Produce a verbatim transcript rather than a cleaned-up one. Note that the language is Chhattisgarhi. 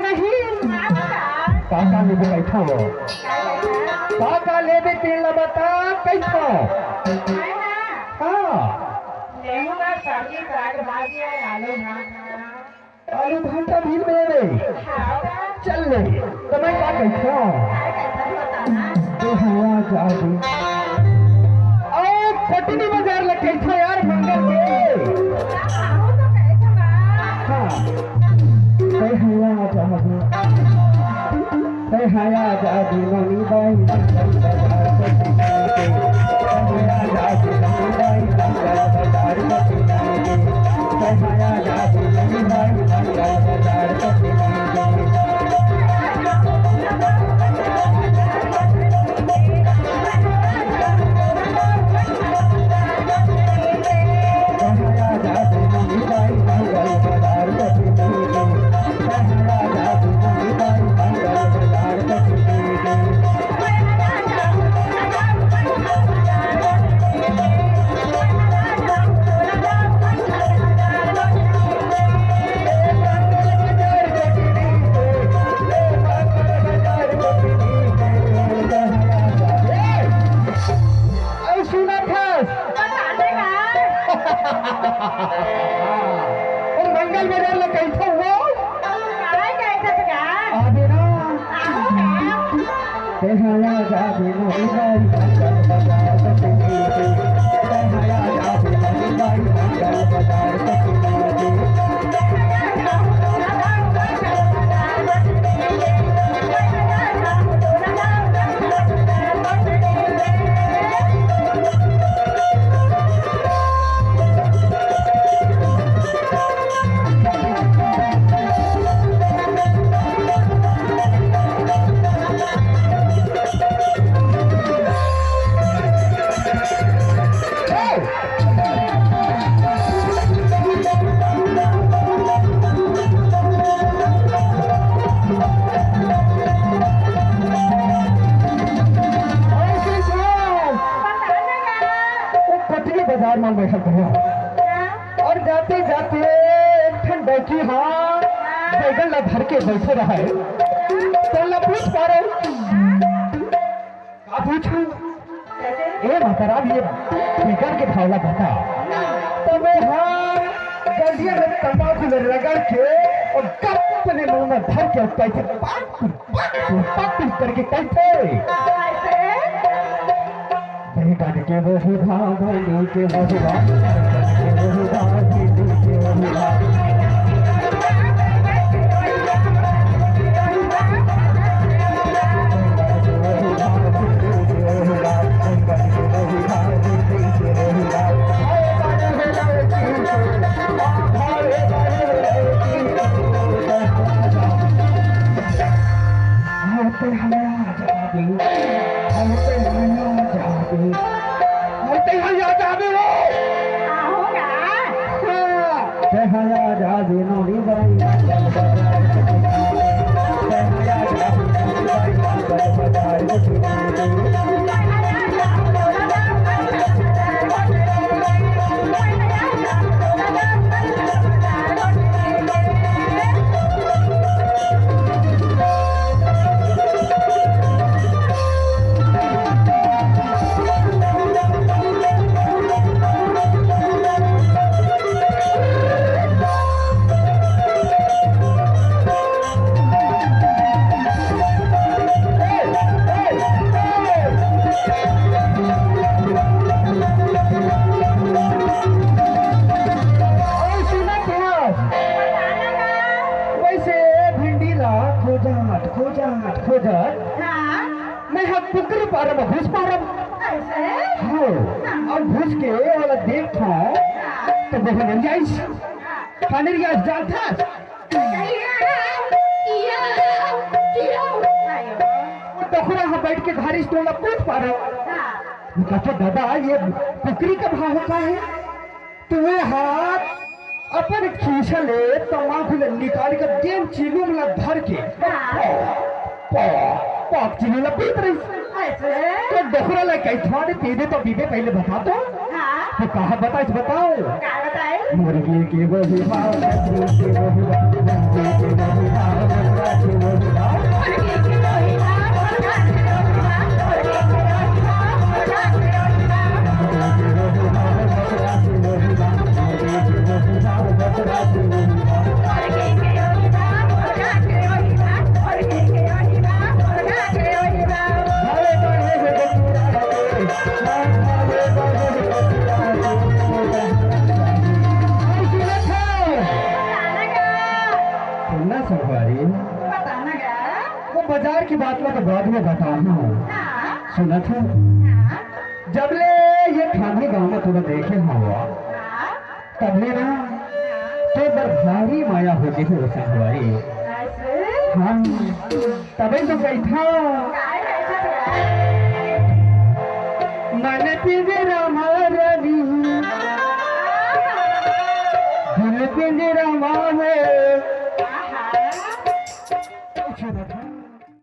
नहीं। का का लेबे कहिथव? का का लेबे तेन ला बता कहिथव। हाँ। आलू भांटा भी लेबे। चल ले। त मैं का कहिथव? तेहाया जादू। अउ पटनी बाजार ल कहिथव यार, मंगल के। हाँ। तेहाया जादू। तेहाया जादू नोनी बाई, मंगल बाजार पटनी के। तेहाया जादू नोनी बाई, मंगल बाजार पटनी के। अउ सुनत हस? ओ मंगल बाजार ल कहिथव वो? काय कहिथस का? आबे ना। आहो का? तेहाया जाबे ना, कटिया बाजार में बैठल रहा। अउ जाते जाते एक ठन डौकी ह बैगन ला धर के बइठे रहय। तेन ला पूछ पारेंव। का पूछहूं? ए माता राम, ये बैगन के भाव ला बता। तब मैं ह गलिया में तंबाकू ला रगड़ के अउ गप अपने मुंह में धर के अउ कहिथे, पाक, पाक, पाक करके कहिथे। बैगन के वही भाव, भिंडी के वही भाव, बैगन के वही भाव, भिंडी के वही भाव। अउ सुनत हस? वइसे भिंडी ला खोजत, खोजत, खोजत, हाँ। मैं ह कुकरी पारम घुस पारम। अइसे? हाँ। हाँ। अउ घुस के ओला देखथंव, त बहू नइ आइस। काने नइ आइस जानथस? वो डोकरा ह बइठ के धारिस, तोला पूछ पारंव। हाँ। कहिथे, "दादा, ये कुकरी के भाव का हे?" त वो ह अपन खीसा ले तमाकू ला निकाल के तेन चिलुम ला धर के हाँ। पॉक, पॉक, पॉक चिलुम ला पीत रहिस। अइसे? त डोकरा ला कहिथे, "अरे पीबे त पीबे, पहिले बता तो।" हाँ। त का बताइस बताव? का बताइस? मुर्गी के वही भाव, मछली के वही भाव, मुर्गी के वही भाव, मछली संगवारी, बताना गा। वो बाजार की बात में तो बाद में बताना हूँ। हाँ, सुनत हो, हाँ, जब ले ये ठाणे गांव में तोला देखे हवा, हाँ, तब ले ना तो बर भारी माया होगे हे वो संगवारी। ऐसे? हाँ, तबे तो कहिथा, काय कैसे थोड़ा? मन पिंजरा मा रानी, दिल पिंजरा मा हे। आहा।